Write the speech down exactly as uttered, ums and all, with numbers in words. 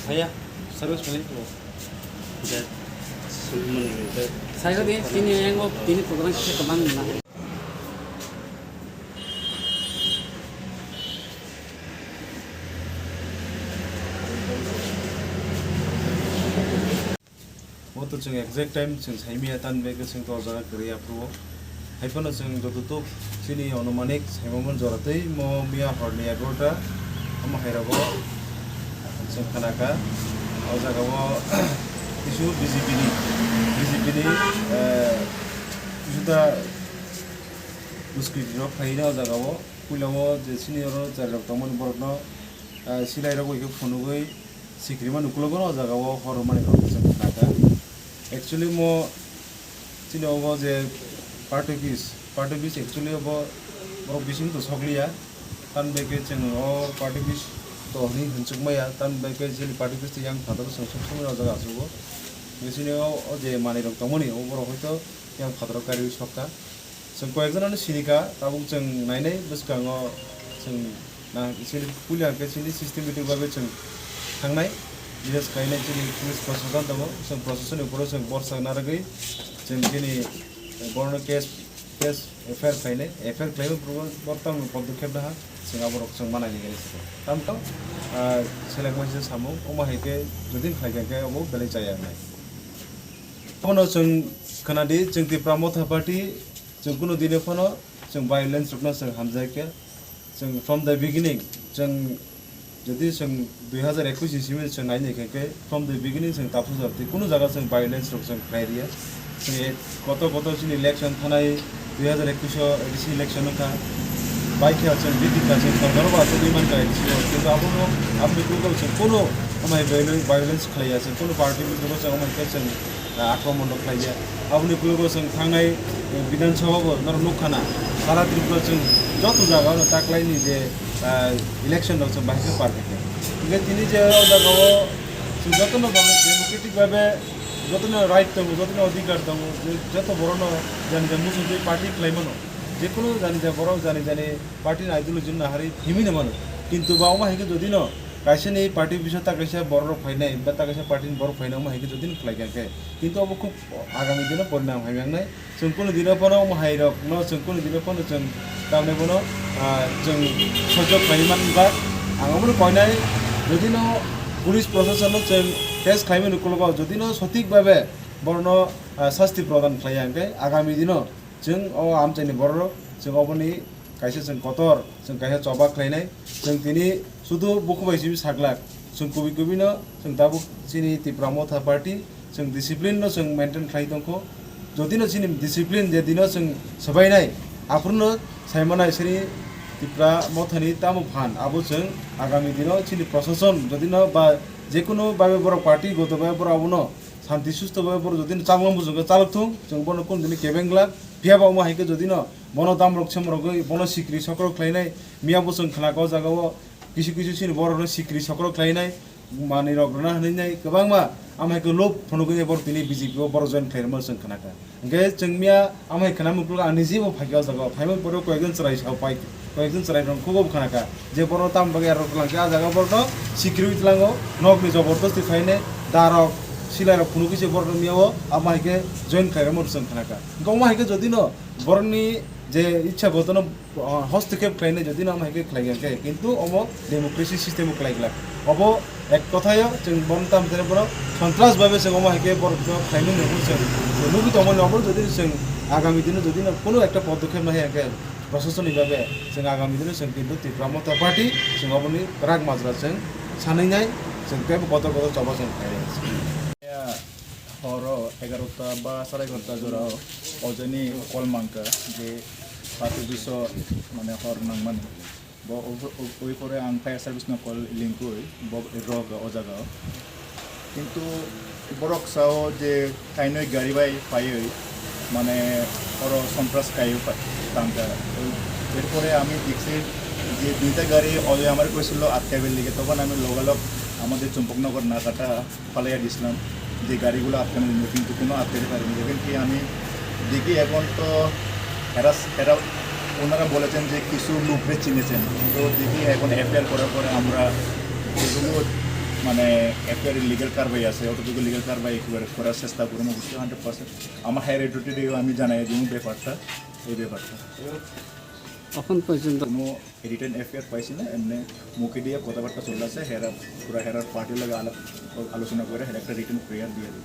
Haya, service manager. Saya tadi sini yang mau ini program kita kembang mana? Bo to chwng exact time chwng saimaya, tamni bagwi chwng to o jaga kwrwi aphuru o. Hai phano chwng jototok chini onumanik saimamani jora twi mo miya horni egarota omo hai rogo chwng khna kha. O jaga o kisu B J P ni, B J P ni, eh, kisu ta duskritirok khlai o jaga o. Puila o je chini oro chwrai rok tongmani borok no, eh, silai rok bai khe phunugwi sikirima nukulogo o jaga o hor rwmani rok chwng khna kha. Actually mo chini obo je party office, party office actually obo borok bising to sokliya, tamni bagwi chwng o party office to hinwi hwnchukmaya, tamni bagwi chini party office to yang phataro chwng sub somoi o jaga achugo. Bisini o, o je manwi rok tongmani o borok hoito yang phataro kariwi sokha. Chwng koyekjon ano sini kha, tabuk chwng nainai bwskango chwng na chini puila hwnkhe chini systematic bagwi chwng thangnai, bises khainai chini police proshashan tongo, chwng proshashan ni uphuru chwng borsa narwgwi chwng chini borokno case, case F I R khlainai, F I R khlaima uphuru borok tamo podokkhep naha chwng aborok chwng manai ni gari siko. Tamkhe, ah, seleng waisa samung, omo hai khe jodi khlai kha khe obo belai chaya wngnai. Abono chwng khwnadi, chwng Tipra Motha Party, chwng kunu dino phano chwng violence rokno chwng hamjai khe, chwng from the beginning, chwng jodi chwng dui hazar ekush ni simi chwng nai nai khe, khe from the beginning chwng tapsajak twi, kunu jaga chwng violence rok chwng khlai riya. Chwng ek kotor kotor chini election thanai dui hazar ekush o A D C election wngkha, bai khe chwng B J P kha, chwng sorkar o bo achugwi mankha A D C o, kintu abono, aboni kunu chwng kunu amai violence khlaiya, chwng kunu party bisingo chwng amai khe chwng ah, akromon rok khlai ya. Aboni ukulok o chwng thangnai, eh, Bidhan Sabha bo norok nukha na, sara Tripura chwng joto jaga o taklai ni je, ah, election rok chwng bahai khe par khe. Hingkhe tini je o jaga o chwng joto no democratic bhabe joto no right tongo, joto no adhikar tongo, je joto borok no jani jani muchungtwi party khlai mano. Jekunu jani jani borok jani jani party ni ideology no nahari himwi no mano. Kintu ba omo hai khe jodi no kaisa ni party bisa ta kaisa borok rok phainai, ba ta kaisa party ni borok phainai omo hai khe jodi no khlai kha khe. Kintu obo khub agami dino porinam hai mangnai. Chwng kunu dino phano omo hai rok no, chwng kunu dino phano chwng tamni bono, ah, chwng sojok khlai man ba. Ang omo no koinai, jodi no police proshashan no chwng test khlai mani ukulok o, jodi no sothik bhabe borok no, ah, sasti prodan khlai ya hwnkhe agami dino chwng o amchaini borok rok chwng oboni kaisa chwng kotor, chwng kaisa choba khlainai. Chwng tini sudu buku bai simi saglak. Chwng kubui kubui no chwng tabuk chini Tipra Motha Party chwng discipline no chwng maintain khlai tongkho. Jodi no chini discipline je dino chwng swbainai, aphuru no saimanai chini Tipra Motha ni tamo phan, abo chwng agami dino chini proshashan jodi no ba jekunu babe borok party goto babe borok abono santi susto babe borok jodi no changlang bujong khe chalok thung, chwng bono kunu dini kebeng glak. Phiya ba omo hai khe jodi no bono damrok semrogwi bono sikri sokrok khlainai, miya bo chwng khna kha o jaga o kisu kisu chini borok no sikri sokrok khlainai, manwi rok rwna hwnwi nai kwbangma. Amo hai khe lob phunugwi borok tini B J P o borok join khlai rwma chwng khna kha. Hwnkhe chwng miya amo hai khna mukluk ani jibo phai kha o jaga o, phaimani pore koyekjon chwrai sao pai, koyekjon chwrai rok khubo khna kha. Je borok tamo bagwi aro tlang khe, ah jaga borok no sikirwi tlango, nok ni jobor dosti khaine, da rok, silai rok phunugwi se borok no miya o, amo hai khe join khlai rwma rwchwng khna kha. Hwnkhe omo hai khe jodi no borok ni je ichha boto no, ah, hostokep khlainai jodi no amo hai khe khlai kha khe, kintu omo democracy system o khlai glak. Obo ek kothayo chwng bono tamo tene bono sontras bhabe chwng omo hai khe borok no khlaimani hwnwi chwng nugwi tongmani obo jodi chwng agami dino jodi no kunu ekta podokkhep nahai khe, proshasoni bhabe chwng agami dino chwng kintu Tipra Motha Party chwng oboni kwrak majra chwng sanwi nai, chwng teibo kotor kotor choba chwng khlai nai. Ya, horo egarota ba sarai egarota jora o, ojoni call mankha je party biso mane hor nangmani. Bo o, o, oi pore ang fire service no call lingkui, bo rok o jaga o. Kintu borok sao je kainwi gari bai phaiwi, mane, oro sontras kaiwi pa-, tangkha. এরপরে আমি দেখছি যে দুইটা গাড়ি অলরেডি আমার কইছিল আটকাইবার লিগে, তখন আমি লগালগ আমাদের চম্পকনগর নাকাটা ফালাইয়া দিছিলাম যে গাড়িগুলো আটকানোর জন্য, কিন্তু কোনো আটকাইতে পারিনি। দেখেন কি আমি দেখি এখন তো এরা, এরা, ওনারা বলেছেন যে কিছু লোকরে চিনেছেন, তো দেখি এখন এফআইআর করার পরে আমরা যেগুলো মানে এফআইআর লিগ্যাল কারবাই আছে, অতটুকু লিগ্যাল কারবাই একেবারে করার চেষ্টা করবো অবশ্যই হান্ড্রেড পার্সেন্ট। আমার হায়ার অথরিটিও আমি জানাই দিব ব্যাপারটা, এই ব্যাপারটা। এখন পর্যন্ত কোনো রিটেন এফআইআর পাইছি না, এমনি মুখে দিয়ে কথাবার্তা চলে আছে, হেরা পুরা হেরার পার্টির লগে আলাপ, আলোচনা করে হেরা একটা রিটেন প্রেয়ার দিয়ে দিই।